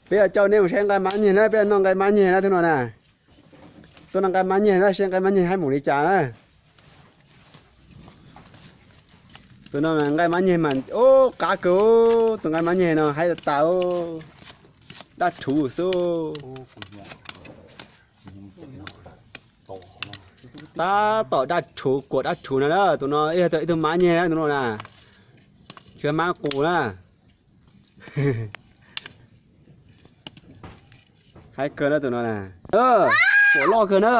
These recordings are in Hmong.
Peb yuav coj nej mus saib nqaij mab nyeg na, peb yuav noj nqaij mab nyeg na tus no na. Tuaj noj nqaij mab nyeg na, saib nqaij mab nyeg haib mus li cas na. Tus no nqaij mab nyeg mas ub qab kawg, tus nqaij mab nyeg no haib tas tas, daj rhuv xwb. Tab tom daj rhuv, kuam daj rhuv no na, tus no yog ib tug mab nyeg na tus no na, tsis yog mab qus na. Haib kawg na tus no na. Puam loj kawg na.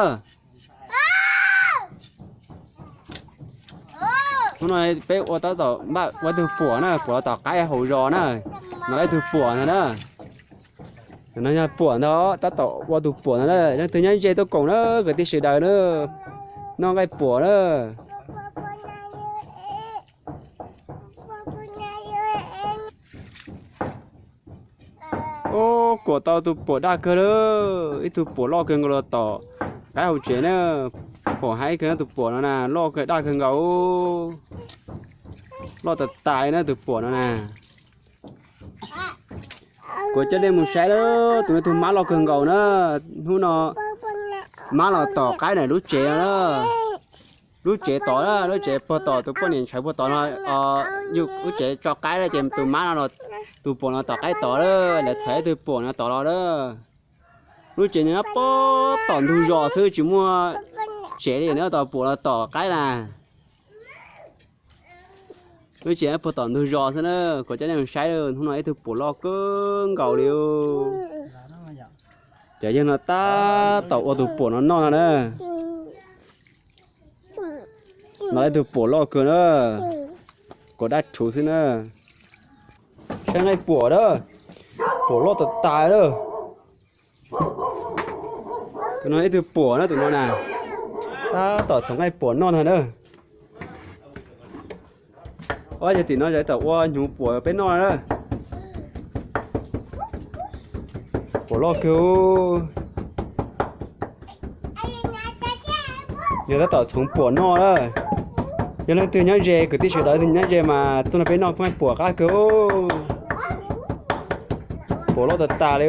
Hnub no peb ua tab tom ua ib tug puam na, puam los tom qaib hauv zos na. No ib tug puam ntag na. No yog puam ntag, tab tom ua tus puam ntag na. Leej twg nyob ze tuaj koom na, kwv tij sawv daws na. Noj nqaij puam na. Ub, kuam tau tus puam daj kawg lawm, ib tug puam loj kawg nkaus los tom qaib hauv tsev na. Pom haib kawg tus puam no na, loj kawg daj kawg nkaus. Loj tas tas na tus puam no na. Kuv coj nej mus saib lawm, tus no tus mab loj kawg nkaus na. Hnub no mab los tom qaib ntawm lub tsev no na. Lub tsev tod na, lub tsev puag tom tus poj niam ntshawv puag tod no, yus lub tsev tso qaib na ces tus mab no, tus puam no tom qaib tod na, lawv txhais ib tug puam no tod los na. Lub tsev nyob puag tom ntug zos xwb tsis muaj tsev li na, tom puam los tom qaib na. Lub tsev puag tom ntug zos xwb na, kuv coj nej mus saib, hnub no ib tug puam loj kawg nkaus li. Cov yawg no tab tom ua tus puam no noj no na. No ib tug puam loj kawg na, kuam daj rhuv xwb na. Saib nqaij puam na, puam loj tas tas na. Tus no ib tug puam na tus no na, tab tom txhoov nqaij puam noj ntag na. Ob, yog tim no yog tom ua hnyuv puam peb noj na. Puam loj kawg. Yog tab tom txhoov puam noj na. Yog leej twg nyob ze, kwv tij sawv daws nyob ze mas tuaj nrog peb noj nqaij puam qab kawg. Puam loj tas tas li.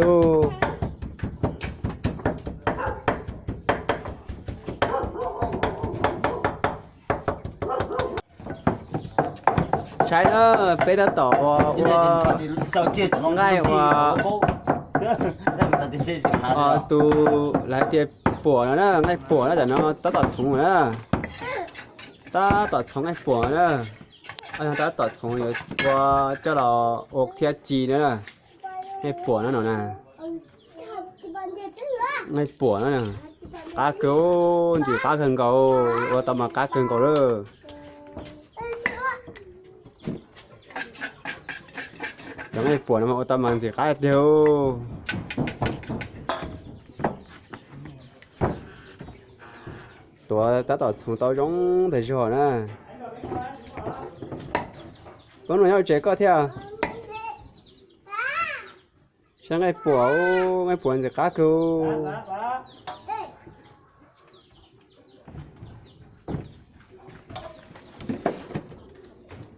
Saib na, peb tab tom ua, ua nqaij ua, tus lawv tias puam no na, nqaij puam no tam no tab tom txhoov na. Tab tom txhoov nqaij puam na. Tab tom txhoov yuav ua coj los ua thiab ci na. Nqaij puam no no na. Nqaij puam no na, qab kawg, ntxim qab kawg nkaus, ua tau mas qab kawg nkaus lawm. Cov nqaij puam no mas ua tau mas ntxim qab tiag. Tuav tab tom txhoov tau zoo tag zog na. Koj nug nyob tsev koj thiab. Saib nqaij puam, nqaij puam ntxim qab kawg.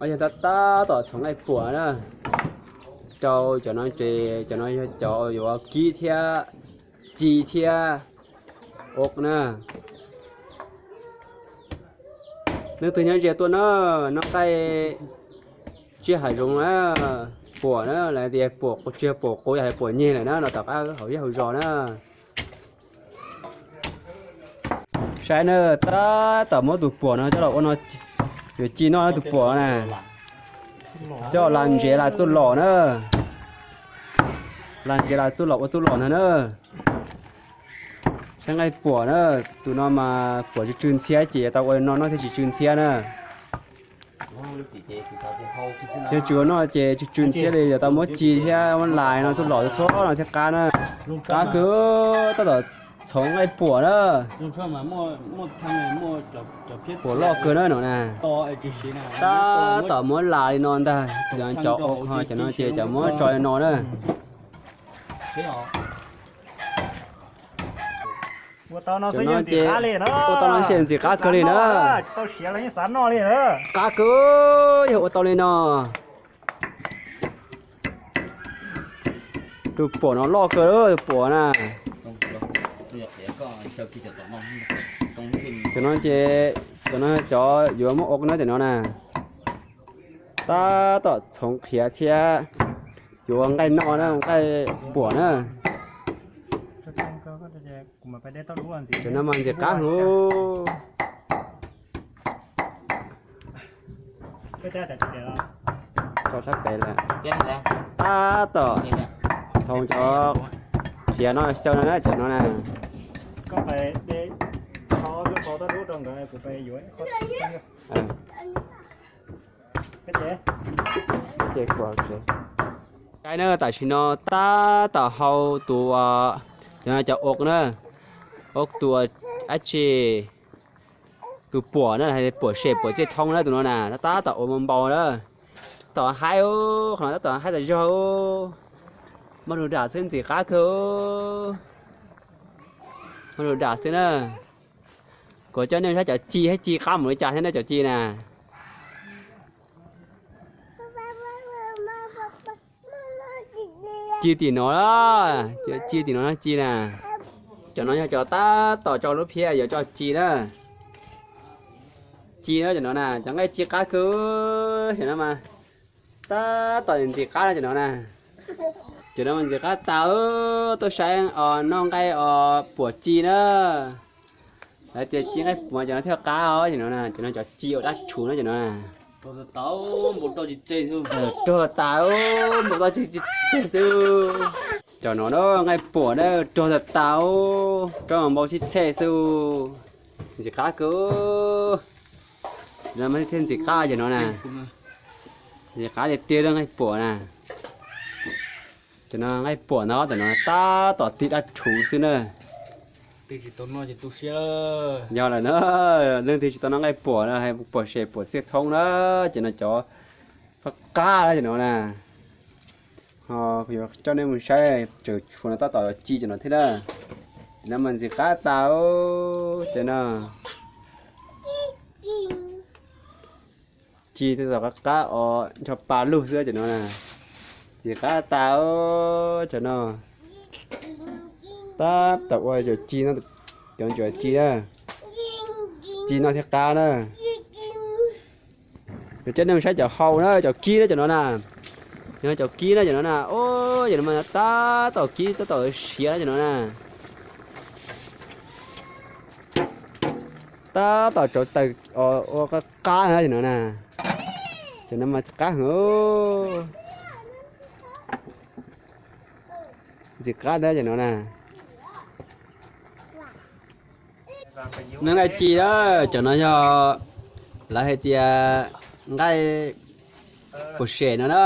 Ob, yog tab tab tom txhoov nqaij puam na. Rau cov no ces cov no yog cov yuav kib thiab ci thiab ua na. Leej twg nyob ze tuaj na, noj nqaij tsiaj hav zoov na, puam na, lawv tias puam qus, tsis yog puam qus, yog lawv puam nyeg lawm na, no tom qab hauv zej hauv zos na. Saib na, tab tom muab tus puam no coj los ua no, yuav ci noj tus puam na. Coj las ntsev las txuj lom na. Las ntsev las txuj lom ua txuj lom ntag na. Saib nqaij puam na, tus no mas puam tsw tsw ntxhiab ces yuav tau ua no noj thiaj tsis tsw ntxhiab na. Yog tsis ua noj ces tsw tsw ntxhiab li, yuav tau muab ci thiab muab lais no txuj lom txhua no thiaj qab na. Qab kawg, tab tom txhoov nqaij puam na. Puam loj kawg na no na. Tab tom muab lais li no ntag, cov ua ho cov no ces cov muab tso li no na. Ua tau no xwb yeej ntxim qab li na. Ua tau no ces ntxim qab kawg li na. Tsis tau siav los yeej xav noj li na. Qab kawg, yog ua tau li no. Tus puam no loj kawg, tus puam na. Cov no ces, cov no cov yuav muab ua na cov no na. Tab tom txhoov qhiav thiab yuav ua nqaij noj na, nqaij puam na. Cov no mas ntxim qab heev. Tab tom txhoov cov qhiav no xyaw no na, cov no na. Saib na, tam sim no tab tom hau tus, cov no cov ua na, ua tus dab tsi, tus puam na, puam sem puam txiaj thoob na, tus no na tab tom ua npau npau na. Tab tom haib, qhov no tab tom haib tas zog. Maj lug dam xwb ntxim qab kawg. Maj lug dam xwb na. Kuv coj nej saib cov ci, saib ci qab mus li cas thiab na, cov ci na. Ci tim no, ci tim no no ci na. Cov no yog cov tab tom tso lub phiab yuav coj ci na. Ci na cov no na, cov nqaij ci qab kawg, cov no mas tab tom ntxim qab na cov no na. Cov no mas ntxim qab tas, tuaj saib os, noj nqaij os, puam ci na. Lawv tias ci nqaij puam cov no thiaj qab os, cov no na, cov no cov ci uas dab tshuv na cov no na. Rog tas, npau taws tsis tseg xwb. Cov no na nqaij puam na, rog tas tas, rog npau sib txhej xwb. Ntxim qab kawg. Cov no mas thiaj ntxim qab cov no na. Ntxim qab tiag tiag nqaij puam na. Cov no nqaij puam ntag, cov no tab tom tig dab rhuv xwb na. Yog lawm na, leej twg tsis tau noj nqaij puam na, puam sem puam txiaj thoob na, ces no cov qab qab na cov no na. Ho kuv yuav coj nej mus saib, tseem tshuav no tab tom ci cov no thiab na. Cov no mas ntxim qab tas, cov no ci tab tom qab qab os, ncho pa lug xwb cov no na. Ntxim qab tas, cov no tab tom ua cov ci no, cov ntsuav ci na. Ci no thiaj qab na. Yuav coj nej mus saib cov hau na, cov kib na cov no na. Yog cov kib na cov no na, o, cov no mas tab tom kib tab tom siav na cov no na. Tab tom rauv taws ua qab qab na cov no na. Cov no mas qab heev. Ntxim qab ntag cov no na. Noj nqaij ci na, cov no yog lawv hais tias nqaij puam sem no na.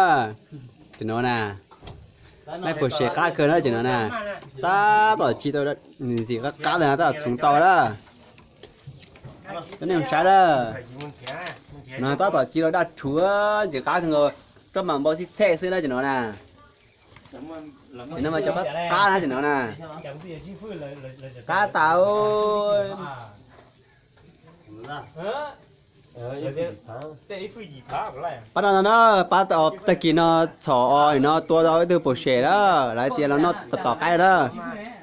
Cov no na, nqaij puam sem qab kawg na cov no na. Tab tom ci tau, ntxim qab qab ntag, tab tom txhoov tau na. Cov nej mus saib na. No tab tom ci los daj rhuv, ntxim qab kawg nkaus, roj mas npau sib txhej xwb na cov no na. Cov no mas cov qab qab na cov no na. Qab tas. Pab no no na, pab tag kis no txhom os, no tua tau ib tug puam sem na, lawv tias los noj tom qaib na.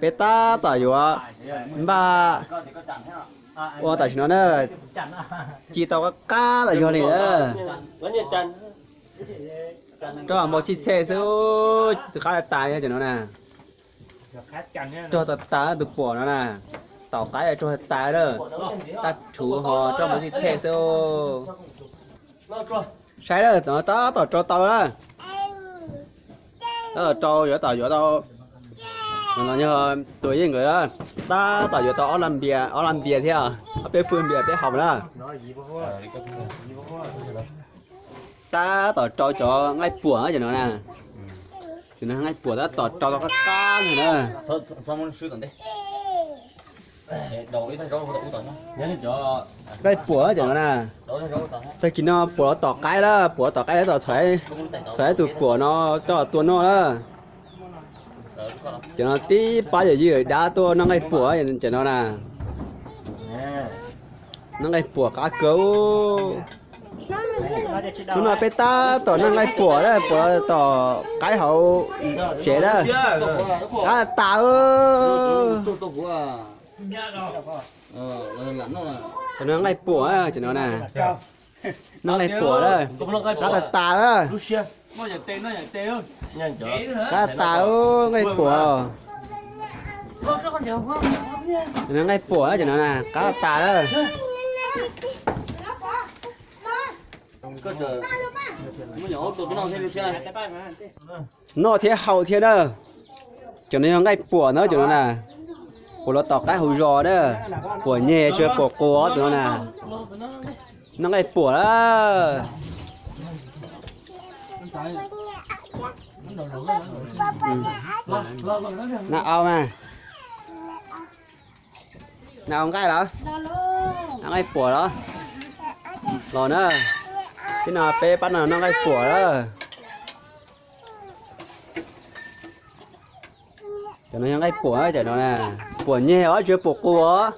Peb tab tom yuav npaj ua tam sim no na, ci tau qab qab los yog li na. Roj npau sib txhej xwb, tsis qab tas cov no na. Rog tas tas tus puam no na, tom qaib rog tas tas na, daj rhuv ho roj npau sib txhej xwb. Saib na, tab tom rau tau na. Tab tom rau, yuav tom yuav tau. No yog tus yeej nkawd na, tab tom yuav tau ob lab npias, ob lab npias thiab, ob peb fwj npias peb haus na. Tab tom rau cov nqaij puam na cov no na. Cov no nqaij puam tab tom rau tau qab qab ntag na. Nqaij puam cov no na. Tag kis no puam los tom qaib na, puam los tom qaib tab tom txhom ib tug puam no coj tua noj na. Cov no tib pab yawm yij dav tuaj noj nqaij puam cov no na. Noj nqaij puam qab kawg. Hnub no peb tab tom noj nqaij puam lawm, puam tom qaib hauv tsev lawm. Qab tas tas. Cov no nqaij puam, cov no na. Noj nqaij puam lawm. Qab tas tas lawm. Qab tas tas, nqaij puam. Cov no nqaij puam, cov no na, qab tas tas lawm. Noj thiab haus thiab na. Cov no yog nqaij puam na, cov no na. Puam los tom qaib hauv zos na. Puam nyeg tsis puam quas cov no na. Noj nqaij puam lawm. Na au mas. Na au nqaij los? Noj nqaij puam los? Los na. Tib no peb pab no noj nqaij puam lawm. Cov no yog nqaij puam, cov no na. Puam nyeg os, tsis puam quas.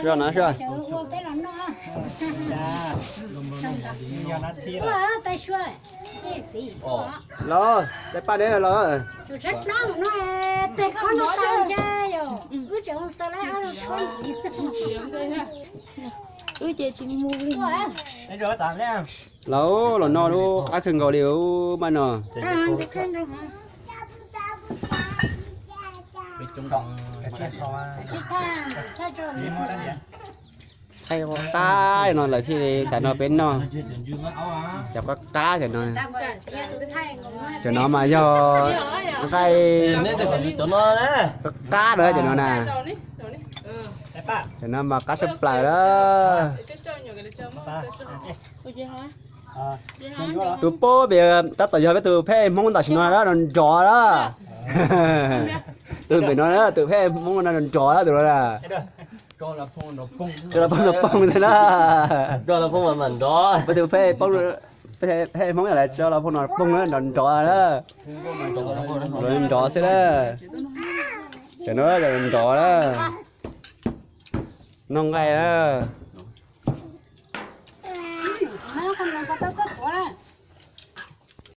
Sua no sua. Los, tej paj deb los. Los, los no lub qab kawg nkaus li paj no. Thaij qab no lawv thiaj li xav nrog peb noj. Cov qab qab cov no. Cov no mas yog nqaij qab qab na cov no na. Cov no mas qab tshaj plaws lawm. Tus pub pem tab tom yog peb tus phej Hmoob tam sim no na, nrov nrov lawm. Tus pem no, tus phej Hmoob no nrov nrov lawm tus no na. Tso los phooj nrov poog xwb na. Peb tus phej Hmoob, phej Hmoob yog lawv tso los phooj nrov poog na, nrov nrov lawm. Nrov nrov xwb na. Cov no nrov nrov lawm. Noj nqaij lawm.